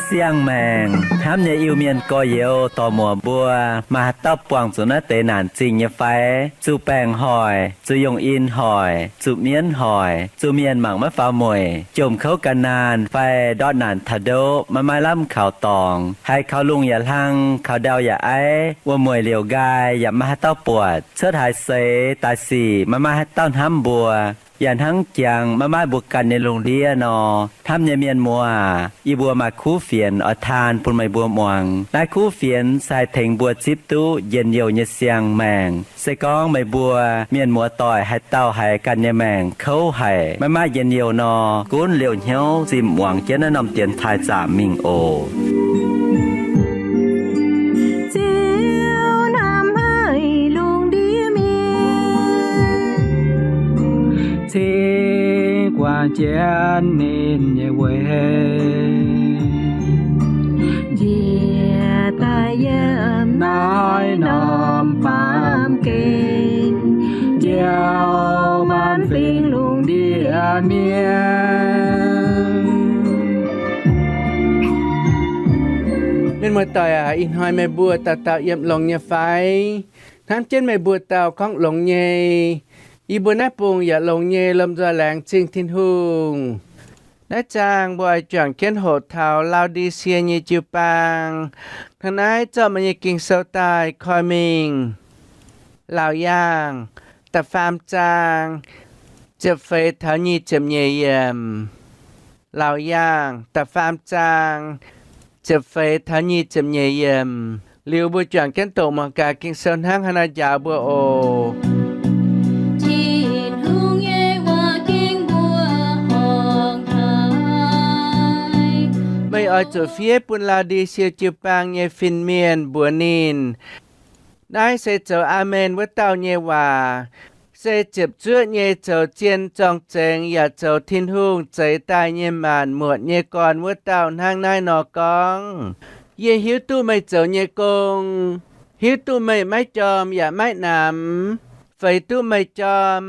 Siang-maengc hnamv nyei Iu-Mienh gorx-youz dorc-muoc mbuo, maaih haaix dauh buangh zuqc naaiv deix naanc zingh nyei fai? Zuqc baengc hoic, zuqc yongh in hoic, zuqc mienv hoic, zuqc mienh mangc maiv faaux mueic, jomc kouv ga'naanh fai ndortv naanc taux ndoqv, maiv maaih lamh kaux dorngx, haiz kaux lungh yaac hlang, kaux ndau yaac aiv, wuom-mueic liouc nqaai yaac maiv maaih haaix dauh buatc, cuotv haaix seix daaih sic maiv maaih haaix dauh hnamv mbuo, yaac hnangv jangx maiv maaih mbuo ganh nyei lungh ndiev nor, hnamv nyei mienh muoz aac, yie mbuo maaih kuv fienx oix taan bun meih mbuo muangx. Naaiv kuv fienx se haih tengx mbuo zipv duqv njien-youh nyei siang-maengc. Se gorngv meih mbuo mienh muoz-doic haaix dauh haiz ganh nyei maengc kouv haic, maiv maaih njien-youh nor, gunv liouh hnyouv zinh muangx jienv naaiv norm dienx taaih zaamc mingh oc. Ziouv hnamv haic lungh ndiev mienh, cingx guangc jienv ninh nyei weic, njiec daaih yiem naaiv norm baamh gen, njoux maanc fingx lungh ndiev mienh. Mienh muoz-doic aac, ih hnoi meih mbuo dauh dauh yiem longx nyei fai? Hnamv jienv meih mbuo dauh gorngv longx nyei. Yie mbuo naaiv bung yaac longx nyei, lomh nzoih laengz zingh Tin-Hungh. Naaiv zaang mbuo oix juangc jienv hoqc taux Lao^ndi^sie nyei jiu-baang. Hnangv naaiv zorqv meih nyei Ging-Sou daaih koi mingh. Laauc Yaangh da'faam zaang ziepc feix taux nyic ziepc nyeic yiemc. Laauc Yaangh da'faam zaang ziepc feix taux nyic ziepc nyeic yiemc. Liuz mbuo juangc jienv doqc muangx gaax Ging-Sou hnangv haaix nor njaaux mbuo oc. Tin-Hungh nyei waac ging mbuo horngh haic. Meih oix zuqc fiev bun Lao^ndi^sie jiu-baang nyei fin-mienh mbuox ninh, naaiv se zoux Aamen wuov dauh nyei waac, se ziepc zuoqv nyei zoux zien zorng-zengx yaac zoux Tin-Hungh zeix daaih nyei maanc muotc nyei gorn wuov dauh hnangv naaiv nor gorngv, Yie hiuv duqv meih zoux nyei gong, hiuv duqv meih maiv jorm yaac maiv namx, feix duqv meih jorm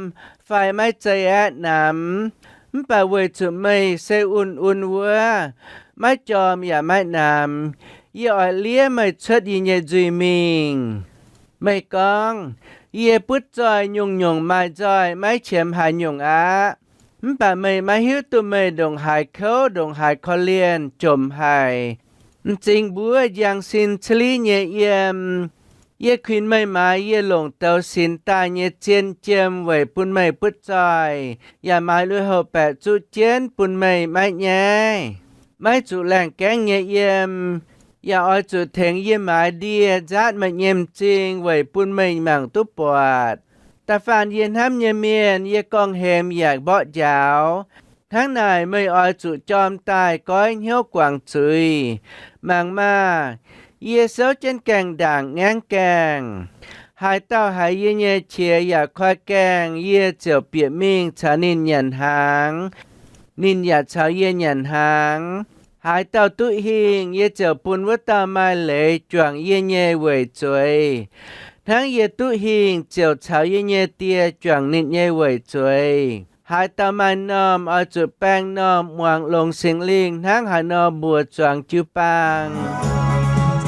fai maiv zei aeqv, namx. Mv baac weic zuqc meih se un-un wuov, maiv jorm yaac maiv namx, yie oix liev meih cuotv yie nyei nzuih mingh. Meih gorngv, Yie butv zoih nyungc-nyungc maaih nzoih, maiv qiemx haaix nyungc aqv. Mv baac meih maiv hiuv duqv meih ndongc haaix kouv, ndongc haaix korv-lienh, jomc haic. M'zing mbuov njang sin caliv nyei yiem. Yie kuinx meih maaiz yie longc douz sinx daaih nyei zien jiem weic bun meih butv zoih, yaac maaiz lui-houx baeqc zuqv jienv bun meih maiv nyaiv. Maiv zuqc laengh gaengv nyei yiem, yaac oix zuqc tengx yie maaiz ndie nzaatv meih nyei m'zing weic bun meih mangc duqv buatc. Da'faanh yie hnamv nyei mienh, yie gorngv-hemx yaac mborqv njaaux. Hnangv naaic meih oix zuqc jorm daaih goiv hnyouv guangc zuiz. Mangc maah! Yie souv jienv gaengh ndaangc ngaengv gaengh. Haaix dauh haiz yie nyei qiex yaac koi gaengh, yie ziouc bieqc mingh caux ninh nyanc hnaangx, ninh yaac caux yie nyanc hnaangx. Haaix dauh duqv hingh, yie ziouc bun wuov dauh maaih leiz juangc yie nyei weic zueiz, hnangv yie duqv hingh ziouc caux yie nyei Die juangc ninh nyei weic zueiz. Haaix dauh maaih normh oix zuqc baeng normh muangx longx Singx Lingh hnangv haaix nor mbuox zuangx jiu-baang.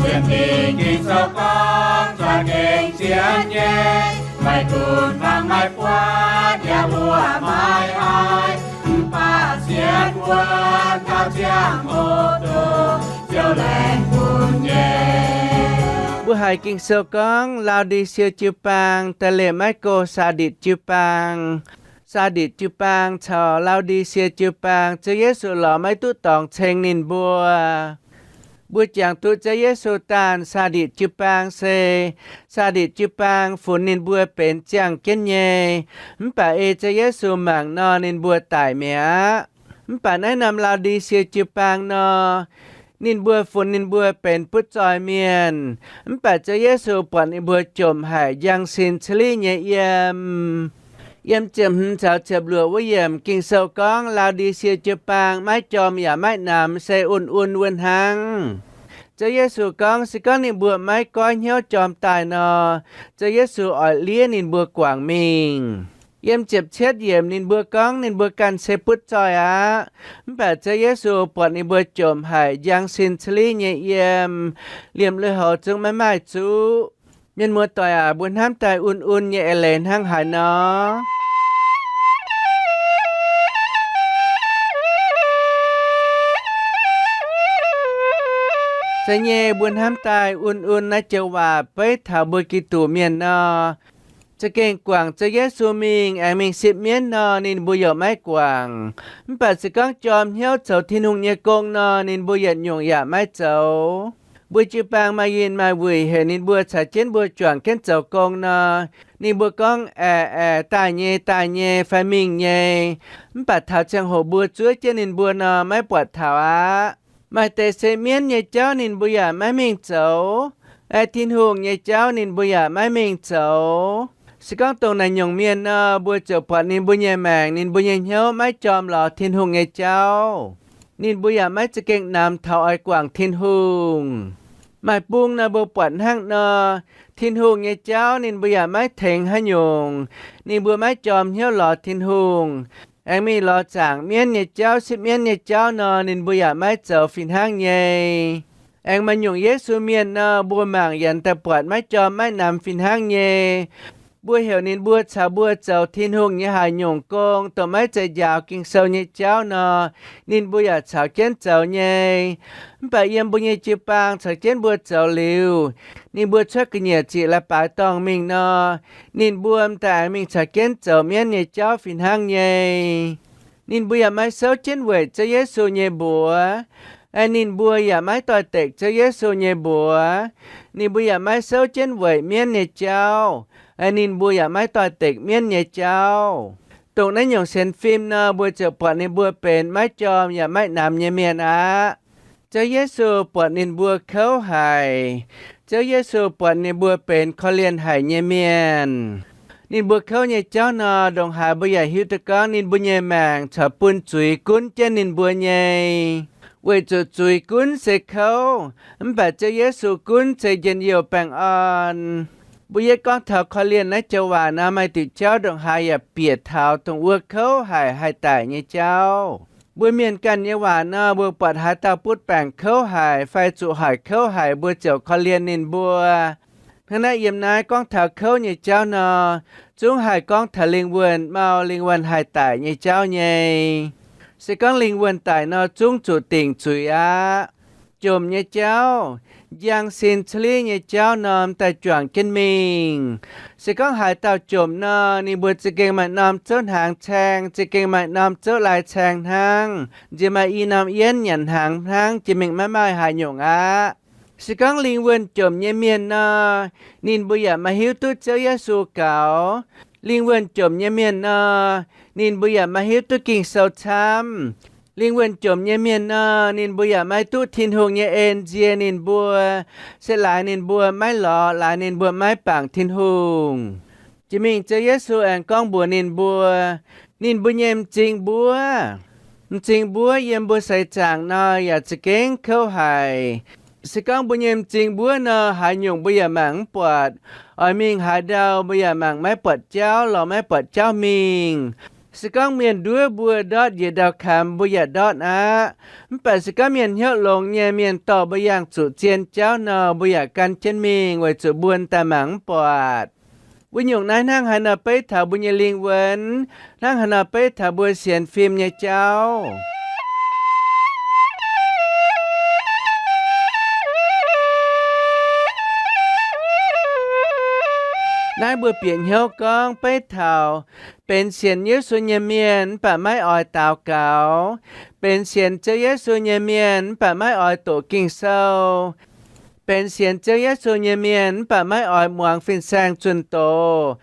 Sienx Fingx Ging-Sou gorngv, Za'gengh sienx nyei, meih dunx fangx meih buatc, yaac mbuoqc meih haiz. Mv baac sienx wuonv taux ziangh hoc dongh Ziouv laengz bun nyei. Mbuo haiz Ging-Sou gorngv Lao^ndi^sie jiu-baang da'liemh maiv go Saa^nditc jiu-baang. Saa^nditc jiu-baang caux Lao^ndi^sie jiu-baang, Ziouv Yesu lorz maiv duqv dorngx ceng ninh mbuo. Mbuo jangx duqv Ziouv Yesu daanh Saa^nditc jiu-baang se, Saa^nditc jiu-baang funx ninh mbuo benx ziangh jienv nyei. Mv baac ei Ziouv Yesu mangc nor, ninh mbuo daic mi'aqv. Mv baac naaiv norm Lao^ndi^sie jiu-baang nor, ninh mbuo funx ninh mbuo benx butv zoih mienh. Mv baac Ziouv Yesu buatc ninh mbuo jomc haic, njang sin caliv nyei yiem. Yiem ziepc hmz caux ziepc luoqc wuov yiemc Ging-Sou gorngv Lau^ndi^sie jiu-baang maiv jorm yaac maiv namx, se un-un wuov hnangv. Ziouv Yesu gorngv, se gorngv ninh mbuo maiv goiv hnyouv jorm daaih nor, Ziouv Yesu oix liev ninh mbuo guangc mingh. Yiem ziepc cietv yiemc ninh mbuo gorngv ninh mbuo ganh se butv zoih aqv. Mv baac Ziouv Yesu buatc ninh mbuo jomc haic, njang sin caliv nyei yiem, liemh lui-houx zungv maiv maaih zuqv. Mienh muoz-doic aac, mbuo hnamv daaih un-un nyei eix leiz hnangv haaix nor? Zeiz nyei, mbuo hnamv daaih un-un naaiv joux waac beiv taux mbuo Giduc mienh nor, za'gengh guangc Ziouv Yesu mingh aengx mingh sipv mienv nor, ninh mbuo yaac maiv guangc. Mv baac se gorngv jorm hnyouv zoux Tin-Hungh nyei gong nor, ninh mbuo yietc nyungc yaac maiv zoux. Mbuo jiu-baang maaih yinh maaih wuic heuc ninh mbuo caux jienv mbuo juangc jienv zoux gong nor, ninh mbuo gorngv, Aeqv, aeqv, daaih nyei, daaih nyei, fai mingh nyei. Mv baac taux ziangh hoc mbuo zuov jienv ninh mbuo nor, maiv buatc taux aqv. Maaih deix se mienv nyei jauv ninh mbuo yaac maiv mingh zoux. Aeqv, Tin-Hungh nyei jauv ninh mbuo yaac maiv mingh zoux. Se gorngv dongh naaic nyungc mienh nor, mbuo ziouc buatc ninh mbuo nyei maengc, ninh mbuo nyei hnyouv maiv jorm lorz Tin-Hungh nyei jauv. Ninh mbuo yaac maiv za'gengh namx taux oix guangc Tin-Hungh. Maaih bung nor mbuo buatc hnangv nor, Tin-Hungh nyei jauv ninh mbuo yaac maiv tengx haaix nyungc. Ninh mbuo maiv jorm hnyouv lorz Tin-Hungh, aengx mingh lorz zaangc mienv nyei jauv, sipv mienv nyei jauv nor, ninh mbuo yaac maiv zoux fih hnangv nyei. Aengx maaih nyungc Yesu mienh nor, mbuo mangc yaac daaih buatc maiv jorm maiv namx fih hnangv nyei. Mbuo heuc ninh mbuo caux mbuo zoux Tin-Hungh nyei haaix nyungc gong, dongh maiv zeiz njaaux Ging-Sou nyei jauv nor, ninh mbuo yaac caux jienv zoux nyei. Mv baac yiem mbuo nyei jiu-baang caux jienv mbuo zoux liuz, ninh mbuo cuotv ga'nyiec ziqc la'baaix dorngh mingh nor, ninh mbuo m'daaih aengx mingh caux jienv zoux mienv nyei jauv fih hnangv nyei. Ninh mbuo yaac maiv souv jienv weic Ziouv Yesu nyei mbuox. Aeqv, ninh mbuo yaac maiv doix-dekc Ziouv Yesu nyei mbuox. Ninh mbuo yaac maiv souv jienv weic mienv nyei jauv. Aeqv, ninh mbuo yaac maiv doix-dekc mienv nyei jauv. Dongh naaiv nyungc sienx fim nor, mbuo ziouc buatc ninh mbuo benx maiv jorm yaac maiv namx nyei mienh aqv. Ziouv Yesu buatc ninh mbuo kouv haic. Ziouv Yesu buatc ninh mbuo benx korv-lienh haic nyei mienh. Ninh mbuo kouv nyei jauv nor, ndongc haaix mbuo yaac hiuv duqv gorngv ninh mbuo nyei maengc corc bun zuiz gunv jienv ninh mbuo nyei. Weic zuqc zuiz gunv se kouv, mv baac Ziouv Yesu gunv se njien-youh baengh orn. Mbuo yie gorngv taux korv-lienh naaiv joux waac nor, maaih diuc jauv ndongc haaix yaac bieqc taux dongh wuov kouv haic haih daic nyei jauv. Mbuo mienh ganh nyei waac nor, mbuo buatc haaix dauh butv baengc kouv haic fai zuqc hoic kouv haic, mbuo ziouc korv-lienh ninh mbuo. Hnangv naaiv yiem naaiv gorngv taux kouv nyei jauv nor, zungv haih gorngv taux lingh wuonh mau, lingh wuonh haih daic nyei jauv nyei. Se gorngv lingh wuonh daic nor, zungv zuqc dingc zuiz aqv. Jomc nyei jauv, njang sin caliv nyei jauv norm daaih juangc jienv mingh. Se gorngv haaix dauh jomc nor, ninh mbuo za'gengh maaih norm zouv hnaangx caeng, za'gengh maaih norm zouv lai caeng hnangv, nziex maaih i norm yienv nyanc hnaangx hnangv, jiex mingh maiv maaih haaix nyungc aqv. Se gorngv lingh wuonh jomc nyei mienh nor, ninh mbuo yaac maiv hiuv duqv Ziouv Yesu gaux. Lingh wuonh jomc nyei mienh nor, ninh mbuo yaac maiv hiuv duqv Ging-Sou camv. Lingh wuonh jomc nyei mienh nor, ninh mbuo yaac maiv duqv Tin-Hungh nyei en nzie ninh mbuo, se laaix ninh mbuo maiv lorz, laaix ninh mbuo maiv bangc Tin-Hungh. Jiex mingh Ziouv Yesu aengx gorngv mbuox ninh mbuo, ninh mbuo nyei m'zing mbuov, m'zing mbuov yiem mbuo seix zaangc nor yaac za'gengh kouv haic. Se gorngv mbuo nyei m'zing mbuov nor, haaix nyungc mbuo yaac mangc mv buatc. Oix mingh haaix ndau mbuo yaac mangc maiv buatc jauv, lorz maiv buatc jauv mingh. Se gorngv mienh nduov mbuo ndortv njiec ndau-kamx, mbuo yaac ndortv aqv. Mv baac se gorngv mienh hnyouv longx nyei, mienh dorh mbuo yangh zuqc zien jauv nor, mbuo yaac gan jienv mingh, weic zuqc mbuo daaih mangc mv buatc. Wuov nyungc naaiv hnangv haaix nor beiv taux mbuo nyei lingh wuonh, hnangv haaix nor beiv taux mbuo sienx fim nyei jauv. Naaiv mbuo bieqc hnyouv gorngv beiv taux benx sienx Yesu nyei mienh mv baac maiv oix daux gaux, benx sienx Ziouv Yesu nyei mienh mv baac maiv oix doqc Ging-Sou, benx sienx Ziouv Yesu nyei mienh mv baac maiv oix muangx fin-saeng zunh doz,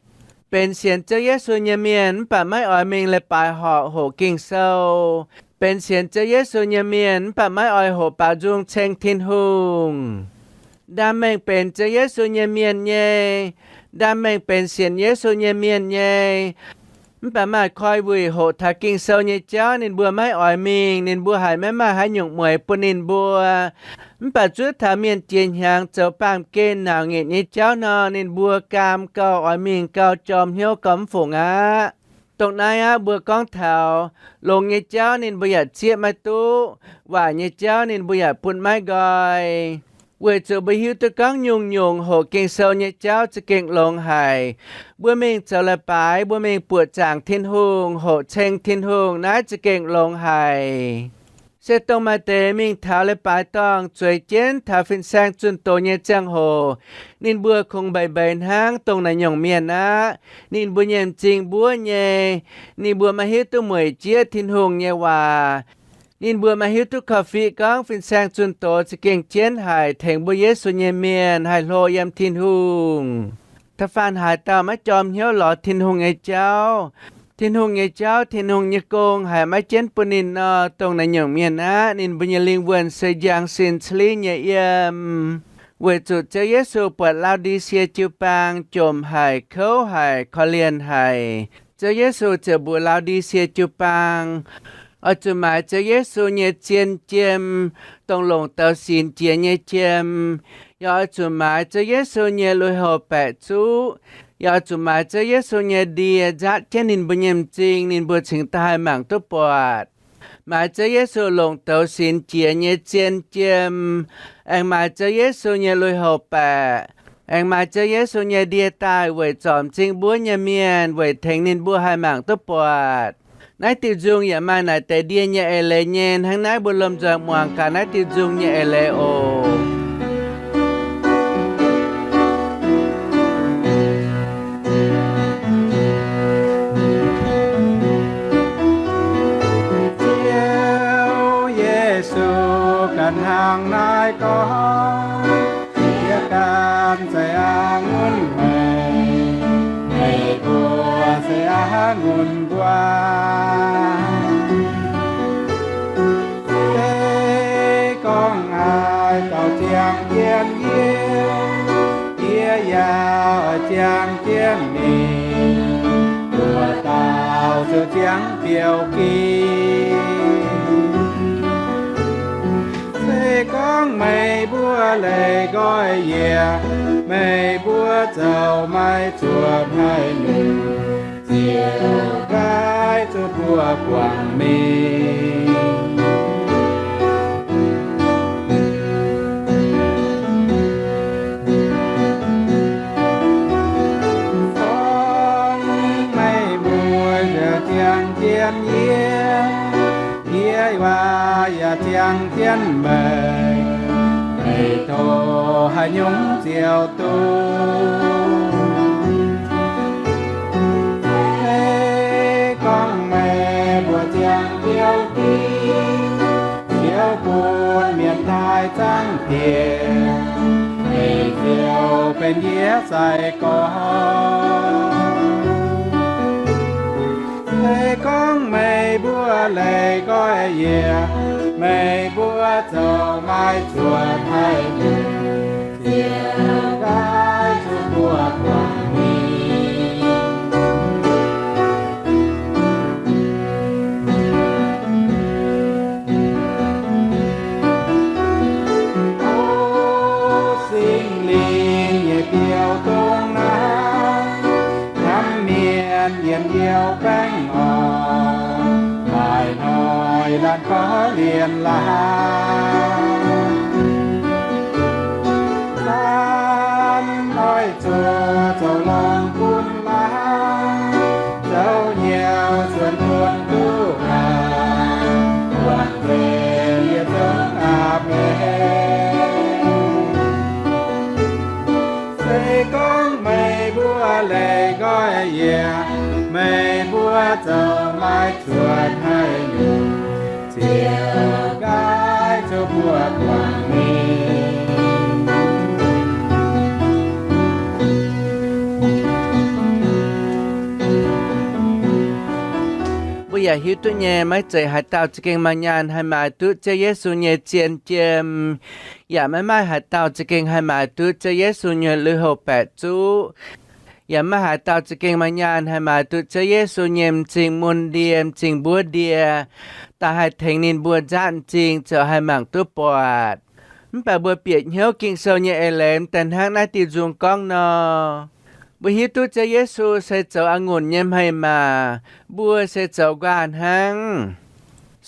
benx sienx Ziouv Yesu nyei mienh mv baac maiv oix mingh leiz-baaix horqc hoqc Ging-Sou, benx sienx Ziouv Yesu nyei mienh mv baac maiv oix hoqc baaux nzung ceng Tin-Hungh. Ndaam mengh benx Ziouv Yesu nyei mienh nyei, ndaam mengh benx sienx Yesu nyei mienh nyei, Mv baac maaih koi wuic hoqc taux Ging-Sou nyei jauv ninh mbuo maiv oix mingh, ninh mbuo haiz maiv maaih haaix nyungc mueiz bun ninh mbuo. Mv baac zuov taux mienh jiex hnyangx zoux baamh gen nauc nyetc nyei jauv nor, ninh mbuo gaam gauh oix mingh gauh jorm hnyouv gauh mv fungc aqv. Dongh naaiv aqv, mbuo gorngv taux longx nyei jauv ninh mbuo yaac zieqv maiv duqv, waaic nyei jauv ninh mbuo yaac bun maiv nqoi. Weic zuqc mbuo hiuv duqv gorngv nyungc-nyungc hoqc Ging-Sou nyei jauv za'gengh longx haic. Mbuo mingh zoux leiz-baaix, mbuo mingh buoqc zaangc Tin-Hungh, hoqc ceng Tin-Hungh, naaiv za'gengh longx haic. Se dongh maaih deix mingh taux leiz-baaix dorngh zueiz jienv taux fin-saeng zunh doz nyei ziangh hoc, ninh mbuo kungx mbeix mbeix hnangv dongh naaiv nyungc mienh aqv. Ninh mbuo nyei m'zing mbuov nyei, ninh mbuo maiv hiuv duqv mueic jieqv Tin-Hungh nyei waac. Ninh mbuo maiv hiuv duqv korv-fiqv gorngv fin-saeng zunh doz za'gengh jienv haic, tengx mbuo Yesu nyei mienh haih hlo yiem Tin-Hungh. Da'faanh haaix dauh maiv jorm hnyouv lorz Tin-Hungh nyei jauv, Tin-Hungh nyei jauv, Tin-Hungh nyei gong haiz maiv jienv bun ninh nor, dongh naaiv nyungc mienh aqv, ninh mbuo nyei lingh wuonh se njang sin ca'lingv nyei yiem. Weic zuqc Ziouv Yesu buatc Lau^ndi^sie jiu-baang jomc haic, kouv haic, korv-lienh haic. Ziouv Yesu ziouc mbuox Lau^ndi^sie jiu-baang, oix zuqc maaiz Ziouv Yesu nyei zien jiem, dongh longc douz sinx jiex nyei jiem. Yaac oix zuqc maaiz Ziouv Yesu nyei lui-houx baeqc zuqv. Yaac oix zuqc maaiz Ziouv Yesu nyei ndie nzaatv jienv ninh mbuo nyei m'zing, ninh mbuo cingx daaih haih mangc duqv buatc. Maaiz Ziouv Yesu longc douz sinx jiex nyei zien jiem, aengx maaiz Ziouv Yesu nyei lui-houx baeqc, aengx maaiz Ziouv Yesu nyei ndie daaih weic zorc m'zing mbuov nyei mienh, weic tengx ninh mbuo haih mangc duqv buatc. Naaiv diuh nzung yaac maaih naaic deix ndie nyei eix leiz nyei. Hnangv naaiv mbuo lomh nzoih muangx gaax naaiv diuh nzung nyei eix leiz oc. Ziouv Yesu ganh hnangv naaiv gorngv, Yie ganh se a'ngunc meih, meih mbuo se a'ngunc nquaah. Se gorngv haaix dauh ziangh jienv yie, yie yaac oix ziangh jienv ninh. Buoz-dauh ziouc ziangh biouv-giv. Se gorngv meih mbuo leih nqoi yiec, meih mbuo zoux maiv cuotv haaix nyungc, ziouc nqaix zuqc mbuo guangc mingh. Gorngv meih mbuo ziouc ziangh jienv yie, yie yaac ziangh jienv meih, meih tov haaix nyungc ziouc duqv. Se gorngv meih mbuo ziangh biouv-giv, ziouc bun mienh taaih zangv diex, meih ziouc benx yie sai-gorx. Se gorngv meih mbuo leih nqoi yiec, meih mbuo zoux maiv cuotv haaix nyungc, ziouc nqaix zuqc mbuo guangc mingh. O Singx Lingh nyei biouv-dongh naaiv, hnamv mienh yiem Iu-Baengh oc, maaih hnoi laanh korv-lienh laangz. Laanh oix zuqc zoux longx bun laangz, zoux hnyouv cuotv bun duqv haic, buatc nzengc yietc zungv a'beiv. Se gorngv meih mbuo leih nqoi yiec, meih mbuo zoux maiv cuotv haaix nyungc, ziouc nqaix zuqc mbuo guangc mingh. Mbuo yaac hiuv duqv nyei, maiv zeiz haaix dauh za'gengh maaih nyaanh haih maaiz duqv Ziouv Yesu nyei zien jiem, yaac maiv maaih haaix dauh za'gengh haih maaiz duqv Ziouv Yesu nyei lui-houx baeqc zuqv. yaac maiv haaix dauh za'gengh maaih nyaanh haih maaiz duqv Ziouv Yesu nyei m'zing mun ndie, m'zing mbuov ndie, daaih haih tengx ninh mbuo nzaatv m'zing ziouc haih mangc duqv buatc. Mv baac mbuo bieqc hnyouv Ging-Sou nyei eix leiz daaih hnangv naaiv diuh nzung gorngv nor, mbuo hiuv duqv Ziouv Yesu se zoux a'ngunc nyei hmei-maac, mbuo se zoux nquaah hnangv.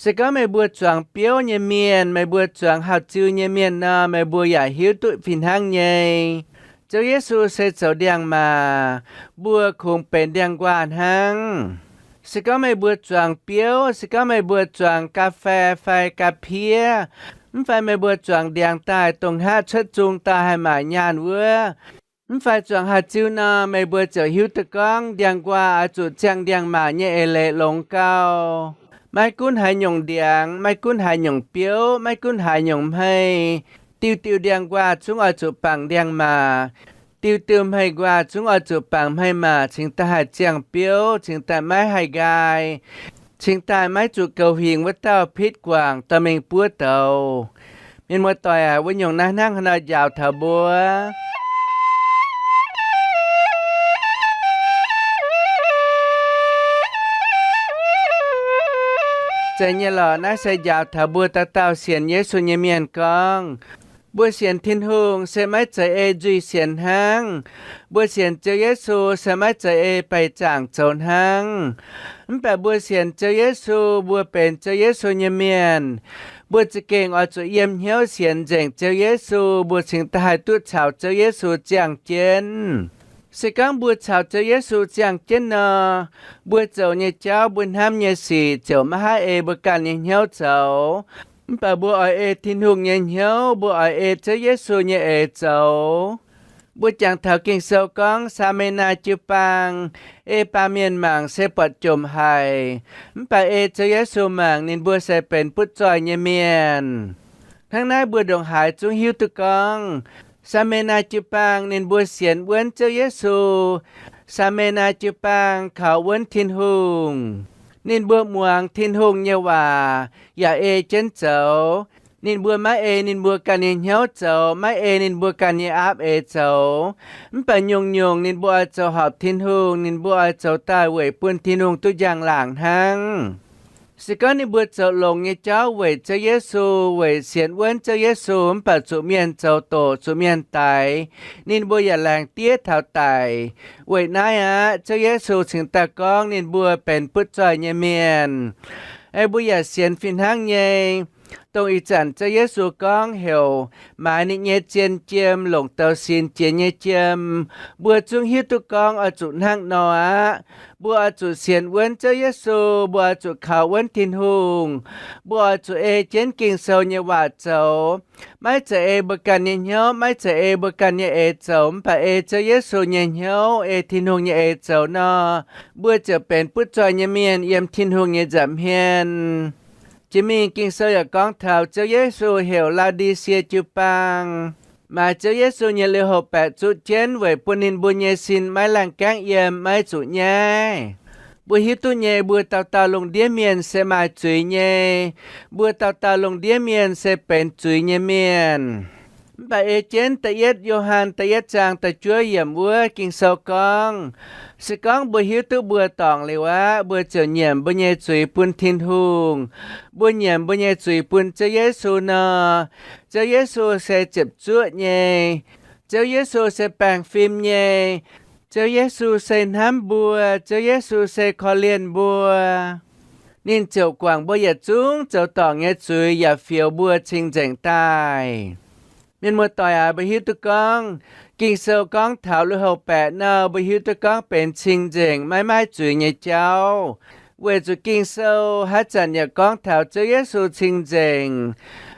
Se gorngv meih mbuo zuangx biouv nyei mienh, meih mbuo zuangx hauh ziu nyei mienh nor, meih mbuo yaac hiuv duqv fih hnangv nyei. Ziouv Yesu se zoux ndiangx-maac, mbuo kungx benx ndiangx-nquaah hnangv. Se gorngv meih mbuo zuangx biouv, se gorngv meih mbuo zuangx ga'fei fai ga'piev, mv fai meih mbuo zuangx ndiangx daaih dongh hngaqv cuotv nzung daaih haih maaic nyaanh wuov, mv fai zuangx haaix ziu nor, meih mbuo ziouc hiuv duqv gorngv ndiangx-nquaah oix zuqc ziangh ndiangx-maac nyei eix leiz longx gau. Maiv gunv haaix nyungc ndiangx, maiv gunv haaix nyungc biouv, maiv gunv haaix nyungc hmei, diuh diuh ndiangx-nquaah zungv oix zuqc bangc ndiangx-maac. Diuh diuh hmei-nquaah zungv oix zuqc bangc hmei-maac cingx daaih haih ziangh biouv, cingx daaih maiv haih nqaai, cingx daaih maiv zuqc goux huingx wuov dauh pitv guangc dorh mingh buov douz. Mienh muoz-doic aac, wuov nyungc naaiv hnangv haaix nor njaaux taux mbuo? Zeiz nyei lorqc. Naaiv se njaaux taux mbuo dauh dauh sienx Yesu nyei mienh gorngv, mbuo sienx Tin-Hungh se maiv zeiz ei nzuih sienx hnangv. Mbuo sienx Ziouv Yesu se maiv zeiz ei baih zaangc zoux hnangv. Mv baac mbuo sienx Ziouv Yesu, mbuo benx Ziouv Yesu nyei mienh, mbuo za'gengh oix zuqc yiem hnyouv sienx nzengc Ziouv Yesu, mbuo cingx daaih haih duqv caux Ziouv Yesu ziangh jienv. Se gorngv mbuo caux Ziouv Yesu ziangh jienv nor, mbuo zoux nyei jauv, mbuo hnamv nyei sic ziouc maiv haih ei mbuo ganh nyei hnyouv zoux. Mv baac mbuo oix ei Tin-Hungh nyei hnyouv, mbuo oix ei Ziouv Yesu nyei eix zoux. Mbuo jangx taux Ging-Sou gorngv, Saa^me^naa jiu-baang ei baamh mienh mangc se buatc jomc haic, mv baac ei Ziouv Yesu mangc ninh mbuo se benx butv zoih nyei mienh. Hnangv naaiv mbuo ndongc haaix zungv hiuv duqv gorngv, Saa^me^naa jiu-baang ninh mbuo sienx wuonv Ziouv Yesu. Saa^me^naa jiu-baang kaux wuonv Tin-Hungh. Ninh mbuo muangx Tin-Hungh nyei waac yaac ei jienv zoux. Ninh mbuo maiv ei ninh mbuo ganh nyei hnyouv zoux, maiv ei ninh mbuo ganh nyei aapv eix zoux. Mv baac nyungc-nyungc ninh mbuo oix zoux horpc Tin-Hungh, ninh mbuo oix zoux daaih weic bun Tin-Hungh duqv njang-laangc hnangv. Se gorngv ninh mbuo zoux longx nyei jauv weic Ziouv Yesu, weic sienx wuonv Ziouv Yesu, mv baac zuqc mienh zoux doqc, zuqc mienh daix, ninh mbuo yaac laengz diev taux daic. Weic naaiv aqv, Ziouv Yesu cingx daaih gorngv ninh mbuo benx butv zoih nyei mienh. Aeqv, mbuo yaac sienx fih hnangv nyei, dongh ih zanc Ziouv Yesu gorngv heuc maaiz ninh nyei zien jiem longc douz sin jiex nyei jiem, mbuo zungv hiuv duqv gorngv oix zuqc hnangv nor aqv. Mbuo oix zuqc sienx wuonv Ziouv Yesu, mbuo oix zuqc kaux wuonv Tin-Hungh, mbuo oix zuqc ei jienv Ging-Sou nyei waac zoux. Maiv zeiz ei mbuo ganh nyei hnyouv, maiv zeiz ei mbuo ganh nyei eix zoux, mv baac ei Ziouv Yesu nyei hnyouv, ei Tin-Hungh nyei eix zoux nor, mbuo ziouc benx butv zoih nyei mienh yiem Tin-Hungh nyei nza'hmien. Jiex mingh Ging-Sou yaac gorngv taux Ziouv Yesu heuc Lau^ndi^sie jiu-baang maaiz Ziouv Yesu nyei lui-houx-baeqc zuqv jienv weic bun ninh mbuo nyei sin maiv laengh gaengv yiem, maiv zuqc nyaiv. Mbuo hiuv duqv nyei, mbuo dauh dauh lungh ndiev mienh se maaih zuiz nyei. Mbuo dauh dauh lungh ndiev mienh se benx zuiz nyei mienh. Mv baac ei jienv da'yietv Yo^han da'yietv zaang da'juov yiemc wuov Ging-Sou gorngv, se gorngv mbuo hiuv duqv mbuo dorngc liuz aqv, mbuo ziouc nyiemc mbuo nyei zuiz bun Tin-Hungh, mbuo nyiemc mbuo nyei zuiz bun Ziouv Yesu nor, Ziouv Yesu se ziepc zuoqv nyei. Ziouv Yesu se baengh fim nyei. Ziouv Yesu se hnamv mbuo. Ziouv Yesu se korv-lienh mbuo. Ninh ziouc guangc mbuo yietc zungv zoux dorngc nyei zuiz yaac fioux mbuo cing-nzengc daaih. Mienh muoz-doic aac, mbuo hiuv duqv gorngv Ging-Sou gorngv taux lui-houx-baeqc nor, mbuo hiuv duqv gorngv benx cing-nzengc maiv maaih zuiz nyei jauv. Weic zuqc Ging-Sou haaix zanc yaac gorngv taux Ziouv Yesu cing-nzengc.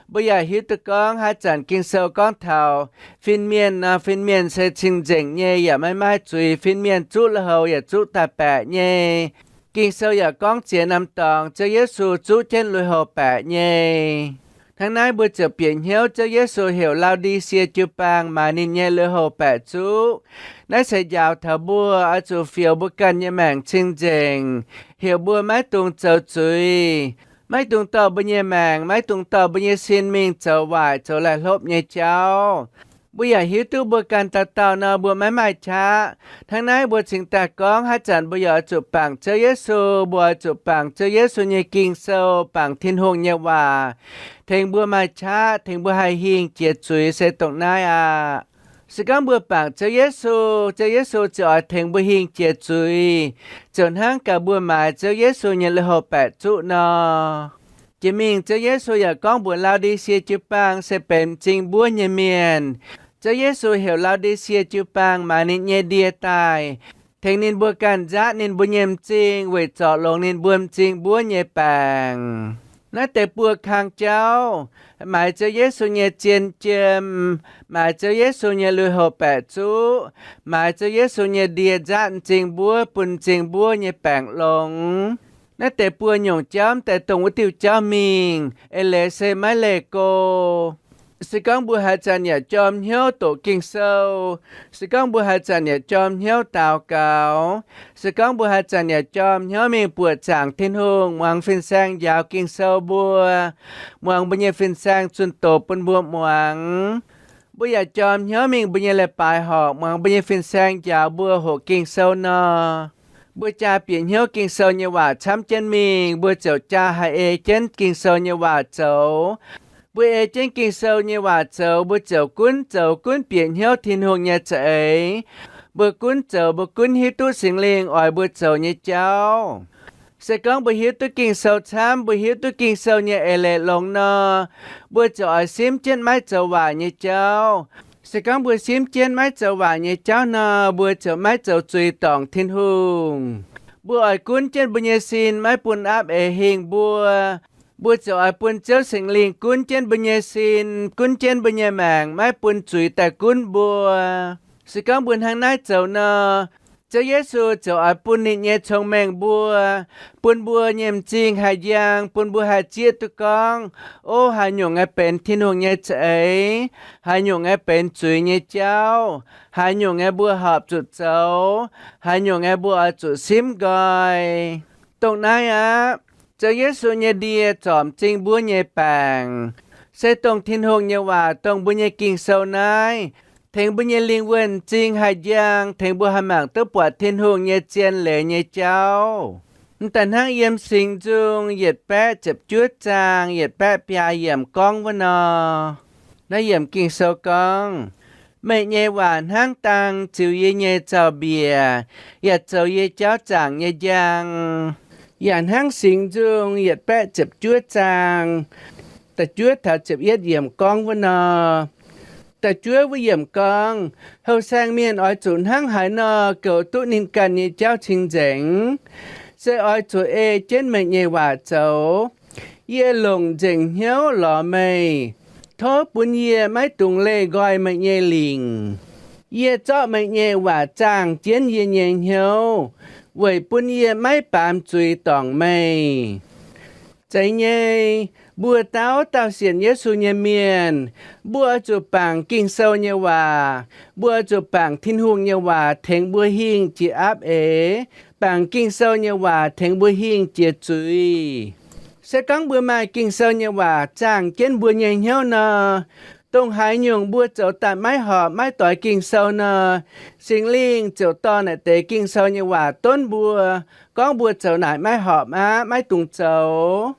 Mbuo yaac hiuv duqv gorngv haaix zanc Ging-Sou gorngv taux fin-mienh nor, fin-mienh se cing-nzengc nyei yaac maiv maaih zuiz. Fin-mienh zuqv lui-houx yaac zuqv daaih baeqc nyei. Ging-Sou yaac gorngv ziex norm dorngx Ziouv Yesu zuqv jienv lui-houx-baeqc nyei. Hnangv naaiv mbuo ziouc bieqc hnyouv Ziouv Yesu heuc Lau^ndi^sie jiu-baang maaiz ninh nyei lui-houx-baeqc zuqv. Naaiv se njaaux taux mbuo oix zuqc fioux mbuo ganh nyei maengc cing-nzengc, heuc mbuo maiv dungx zoux zuiz, maiv dungx dorh mbuo nyei maengc, maiv dungx dorh mbuo nyei sin mingh zoux waaic, zoux laih hlopv nyei jauv. Mbuo yaac hiuv duqv mbuo ganh dauh dauh nor mbuo maiv maaih qaqv. Hnangv naaiv mbuo cingx daaih gorngv haaix zanc mbuo yaac oix zuqc bangc Ziouv Yesu, mbuo oix zuqc bangc Ziouv Yesu nyei Ging-Sou, bangc Tin-Hungh nyei waac, tengx mbuo maaih qaqv, tengx mbuo haih hingh jiex zuiz se dongh naaiv aqv. Se gorngv mbuo bangc Ziouv Yesu, Ziouv Yesu ziouc oix tengx mbuo hingh jiex zuiz, ziouc hnangv gaax mbuo maaiz Ziouv Yesu nyei lui-houx baeqc zuqv nor. Jiex mingh Ziouv Yesu yaac gorngv mbuox Lao^ndi^sie jiu-baang se benx m'zing mbuov nyei mienh. Ziouv Yesu heuc Lao^ndi^sie jiu-baang maaiz ninh nyei ndie daaih, tengx ninh mbuo ganh nzaatv ninh mbuo nyei m'zing weic zorc longx ninh mbuo m'zing mbuov nyei baengc. Naaiv deix buo kang jauv, maaiz Ziouv Yesu nyei zien jiem, maaiz Ziouv Yesu nyei lui-houx baeqc zuqv, maaiz Ziouv Yesu nyei ndie nzaatv m'zing mbuov bun m'zing mbuov nyei baengc longx. Naaiv deix buo nyungc jauv m'daaih dongh wuov diuh jauv mingh, eix leiz se maiv leih go. Se gorngv mbuo haaix zanc yaac jorm hnyouv doqc Ging-Sou, se gorngv mbuo haaix zanc yaac jorm hnyouv daux gaux, se gorngv mbuo haaix zanc yaac jorm hnyouv mingh buoqc zaangc Tin-Hungh, muangx fin-saeng njaaux Ging-Sou mbuo, muangx mbuo nyei fin-saeng zunh doz bun mbuo muangx, mbuo yaac jorm hnyouv mingh mbuo nyei leiz-baaix horqc, muangx mbuo nyei fin-saeng njaaux mbuo hoqc Ging-Sou nor, mbuo jaa bieqc hnyouv Ging-Sou nyei waac camv jienv mingh, mbuo ziouc jaa haih ei jienv Ging-Sou nyei waac zoux. Mbuo ei jienv Ging-Sou nyei waac zoux, mbuo ziouc gunv zoux gunv bieqc hnyouv Tin-Hungh nyei za'eix. Mbuo gunv zoux, mbuo gunv hiuv duqv Singx Lingh oix mbuo zoux nyei jauv. Se gorngv mbuo hiuv duqv Ging-Sou camv, mbuo hiuv duqv Ging-Sou nyei eix leiz longx nor, mbuo ziouc oix simv jienv maiv zoux waaic nyei jauv. Se gorngv mbuo simv jienv maiv zoux waaic nyei jauv nor, mbuo ziouc maiv zoux zuiz dorngc Tin-Hungh. Mbuo oix gunv jienv mbuo nyei sin maiv bun aapv eix hingh mbuo. Mbuo ziouc oix bun Ziouv Singx Lingh gunv jienv mbuo nyei sin, gunv jienv mbuo nyei maengc, maiv bun zuiz daaih gunv mbuo. Se gorngv mbuo hnangv naaiv zoux nor, Ziouv Yesu ziouc oix bun ninh nyei cong-mengh mbuo, bun mbuo nyei m'zing haih njang, bun mbuo haih zieqv duqv gorngv, o, haaix nyungc aeqv benx Tin-Hungh nyei za'eix, haaix nyungc aeqv benx zuiz nyei jauv, haaix nyungc aeqv mbuo horpc zuqc zoux, haaix nyungc aeqv mbuo oix zuqc simv nqoi. Dongh naaiv aqv. Ziouv Yesu nyei ndie zorc m'zing mbuov nyei baengc, se dongh Tin-Hungh nyei waac, dongh mbuo nyei Ging-Sou naaiv, tengx mbuo nyei lingh wuonh m'zing haih njang, tengx mbuo haih mangc duqv buatc Tin-Hungh nyei zien leiz nyei jauv. M'daaih hnangv yiem Singx Nzung yietc baeqv ziepc juov zaang yietc baeqv biaa yiemc gorngv wuov nor, naaiv yiemc Ging-Sou gorngv, meih nyei waac hnangv dang ziux yie nyei zaux-mbiec, yaac zoux yie jauv zaangc nyei njang. Yaac hnangv Singx Nzung yietc baeqv ziepc juov zaang da'juov taux ziepc yietv yiemc gorngv wuov nor, da'juov wuov yiemc gorngv, houh saeng mienh oix zuqc hnangv haaix nor goux duqv ninh ganh nyei jauv cing-nzengc? Se oix zuqc ei jienv meih nyei waac zoux. Yie longc nzengc hnyouv lorz meih. Tov bun yie maiv dungx leih nqoi meih nyei lingc. Yie zorqv meih nyei waac zaangh jienv yie nyei hnyouv, weic bun yie maiv baamz zuiz dorngc meih. Zeiz nyei, mbuo dauh dauh sienx Yesu nyei mienh, mbuo oix zuqc bangc Ging-Sou nyei waac. Mbuo oix zuqc bangc Tin-Hungh nyei waac tengx mbuo hingh jiex aapv eix, bangc Ging-Sou nyei waac tengx mbuo hingh jiex zuiz. Se gorngv mbuo maaih Ging-Sou nyei waac zaangh jienv mbuo nyei hnyouv nor, dongh haaix nyungc mbuo zoux daaih maiv horpc, maiv doix Ging-Sou nor, Singx Lingh ziouc dorh naaic deix Ging-Sou nyei waac donv mbuo, gorngv mbuo zoux naaic maiv horpc aqv, maiv dungx zoux.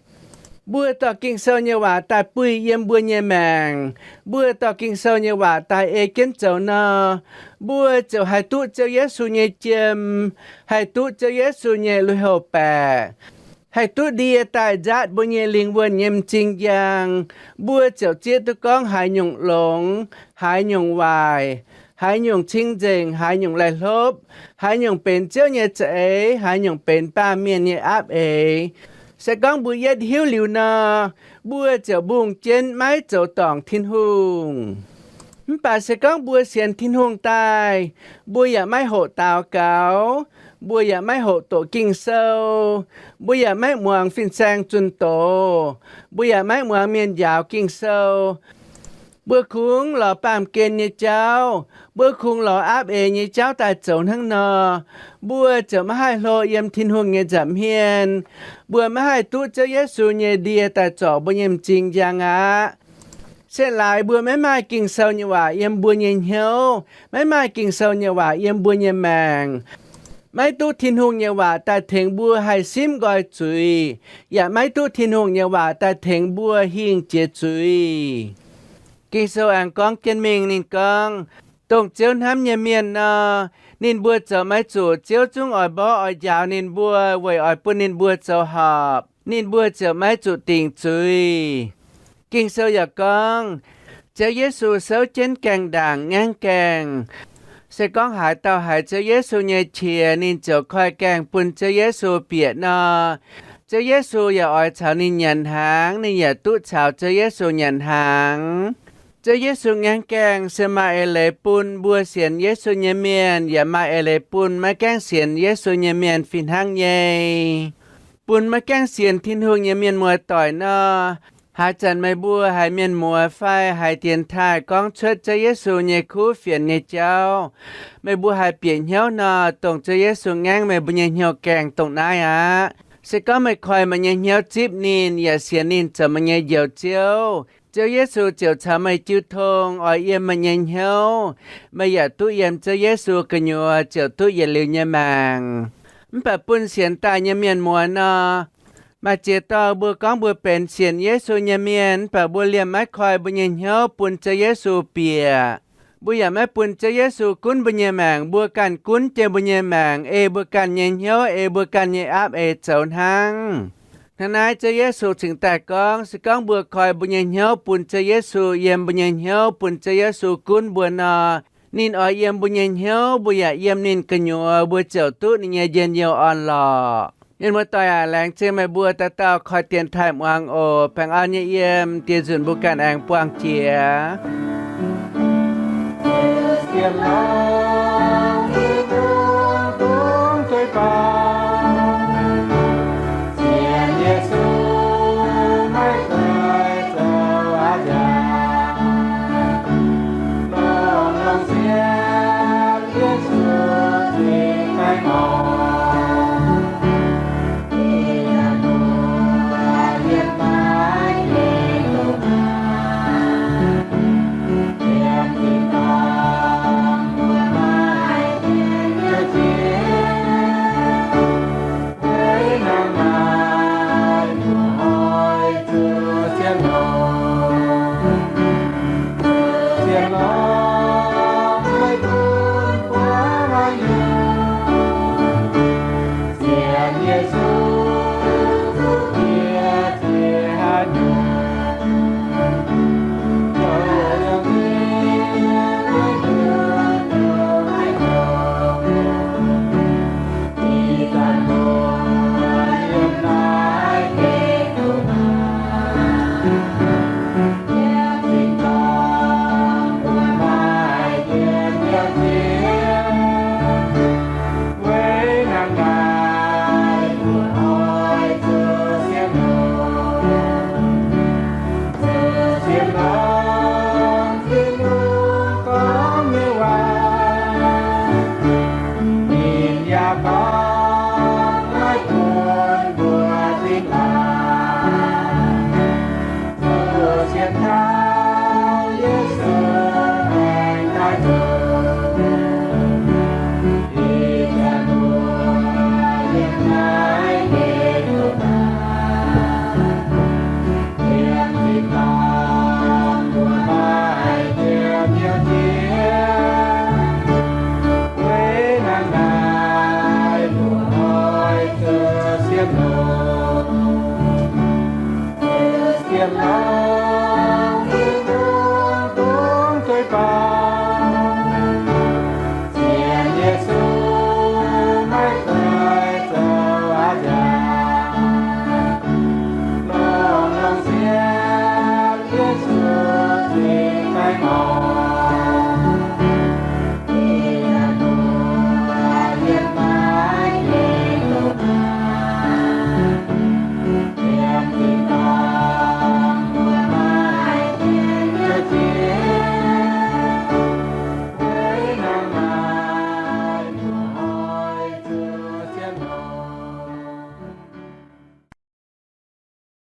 Mbuo dorh Ging-Sou nyei waac daaih buih yiem mbuo nyei maengc. Mbuo dorh Ging-Sou nyei waac daaih ei jienv zoux nor, mbuo ziouc haih duqv Ziouv Yesu nyei jiem, haih duqv Ziouv Yesu nyei lui-houx baeqc, haih duqv ndie daaih nzaatv mbuo nyei lingh wuonh nyei m'zing njang. Mbuo ziouc zieqv duqv gorngv haaix nyungc longx, haaix nyungc waaic, haaix nyungc cing-nzengc, haaix nyungc laih hlopv, haaix nyungc benx Ziouv nyei za'eix, haaix nyungc benx baamh mienh nyei aapv eix. Se gorngv mbuo yietv hiuv liuz nor, mbuo ziouc mbungh jienv maiv zoux dorngc Tin-Hungh. Mv baac se gorngv mbuo sienx Tin-Hungh daaih, mbuo yaac maiv hoqc daux gaux, mbuo yaac maiv hoqc doqc Ging-Sou, mbuo yaac maiv muangx fin-saeng zunh doz, mbuo yaac maiv muangx mienh njaaux Ging-Sou, mbuo kungx lorz baamh gen nyei jauv, mbuo kungx lorz aapv eix nyei jauv daaih zoux hnangv nor, mbuo ziouc maiv haih hlo yiem Tin-Hungh nyei nza'hmien. Mbuo maiv haih duqv Ziouv Yesu nyei ndie daaih zorc mbuo nyei m'zing njang aqv. Cietv laaix mbuo maiv maaih Ging-Sou nyei waac yiem mbuo nyei hnyouv, maiv maaih Ging-Sou nyei waac yiem mbuo nyei maengc, maiv duqv Tin-Hungh nyei waac daaih tengx mbuo haih simv nqoi zuiz, yaac maiv duqv Tin-Hungh nyei waac daaih tengx mbuo hingh jiex zuiz. Ging-Sou aengx gorngv jienv mingh, ninh gorngv, dongh Ziouv hnamv nyei mienh nor, ninh mbuo zoux maiv zuqc. Ziouv zungv oix mborqv oix njaaux ninh mbuo weic oix bun ninh mbuo zoux horpc. Ninh mbuo ziouc maiv zuqc dingc zuiz. Ging-Sou yaac gorngv, Ziouv Yesu souv jienv gaengh ndaangc ngaengv gaengh. Se gorngv haaix dauh haiz Ziouv Yesu nyei qiex, ninh ziouc koi gaengh bun Ziouv Yesu bieqc nor, Ziouv Yesu yaac oix caux ninh nyanc hnaangx, ninh yaac duqv caux Ziouv Yesu nyanc hnaangx. Ziouv Yesu ngaengv gaengh se maaih eix leiz bun mbuo sienx Yesu nyei mienh, yaac maaih eix leiz bun maiv gaengh sienx Yesu nyei mienh fih hnangv nyei. Bun maiv gaengh sienx Tin-Hungh nyei mienh muoz-doic nor, haaix zanc meih mbuo haiz mienh muoz fai haiz dienx taaih gorngv cuotv Ziouv Yesu nyei kuv fienx nyei jauv, meih mbuo haiz bieqc hnyouv nor, dongh Ziouv Yesu ngaengv meih mbuo nyei hnyouv gaengh dongh naaiv aqv. Se gorngv meih koi meih nyei hnyouv zipv ninh, yaac sienx ninh zoux meih nyei Njoux Ziouv, Ziouv Yesu ziouc caux meih jiu tong, oix yiem meih nyei hnyouv. Meih yaac duqv yiem Ziouv Yesu gu'nyuoz ziouc duqv yietc liuz nyei maengc. Mv baac bun sienx daaih nyei mienh muoz nor, maaih ziex dauh mbuo gorngv mbuo benx sienx Yesu nyei mienh, mv baac mbuo liemh maiv koi mbuo nyei hnyouv bun Ziouv Yesu bieqc. Mbuo yaac maiv bun Ziouv Yesu gunv mbuo nyei maengc. Mbuo ganh gunv jienv mbuo nyei maengc, ei mbuo ganh nyei hnyouv, ei mbuo ganh nyei aapv eix zoux hnangv. Hnangv naaiv Ziouv Yesu cingx daaih gorngv, se gorngv mbuo koi mbuo nyei hnyouv bun Ziouv Yesu, yiem mbuo nyei hnyouv bun Ziouv Yesu gunv mbuo nor, ninh oix yiem mbuo nyei hnyouv, mbuo yaac yiem ninh gu'nyuoz, mbuo ziouc duqv ninh nyei njien-youh orn-lorqc. Mienh muoz-doic aac, laengz zingh meih mbuo dauh dauh koi dienx taaih muangx oc. Baengh orn nyei yiem, dieh nzunc mbuo ganh aengx buangh jiex.